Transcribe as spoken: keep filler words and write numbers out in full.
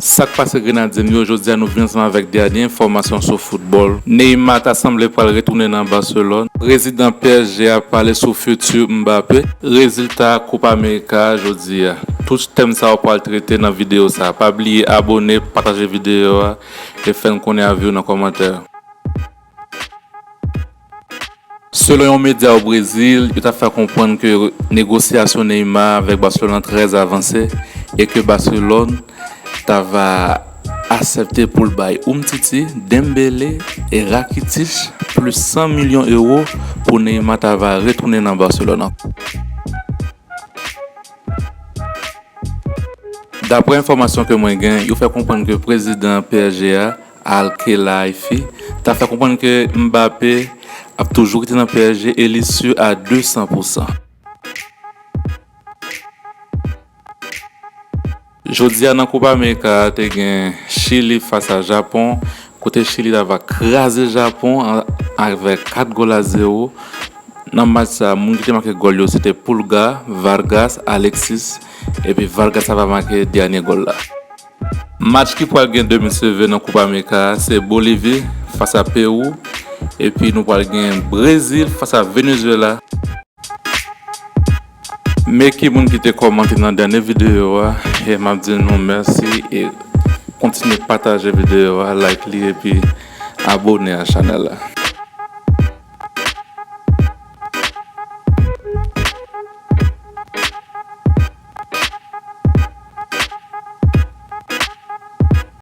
Sa k pase Grenadye m yo, jodi a nou vin ansanm avèk dènye enfòmasyon sou foutbòl. Neymar ta sanble pral retounen nan Barcelone. Prezidan P S G a pale sou fiti Mbappé. Rezilta Koup Amerika a jodi a. Tout tèm sa yo pral trete nan videyo sa. Pa bliye abòne, pataje videyo a e fè n konnen avi w nan kòmantè. Selon yon medya o Brezil, yo ta fè konprann ke negosyasyon Neymar avèk Barcelone trè avanse e ke Barcelone ta va aksepte pou l bay Umtiti, Dembélé e Rakitic plis san milyon ewo pou Neymar ta va retounen nan Barcelone ankò. Daprè enfòmasyon ke mwen gen, yo fè konprann ke prezidan P S G a, Al Khelaifi, ta fè konprann ke Mbappé ap toujou rete nan P S G e li si a de san pou san. Jodi a nan Koup Amerika a, te gen Chili fas a Japon, kote Chili ta va kraze Japon an, avèk kat gòl a zewo. Nan match sa, moun ki te make gòl yo, se te Pulga, Vargas, Alexis, epi Vargas ta va make dènye gòl la. Match ki pral gen demen seve nan Koup Amerika a, se Bolivi fas a Pewou, epi nou pral gen Brezil fas a Venezuela. Men ki moun ki te kòmante nan dènye videyo a, e m ap di nou mèsi e kontinye pataje videyo a, like li epi abòne a chanèl la.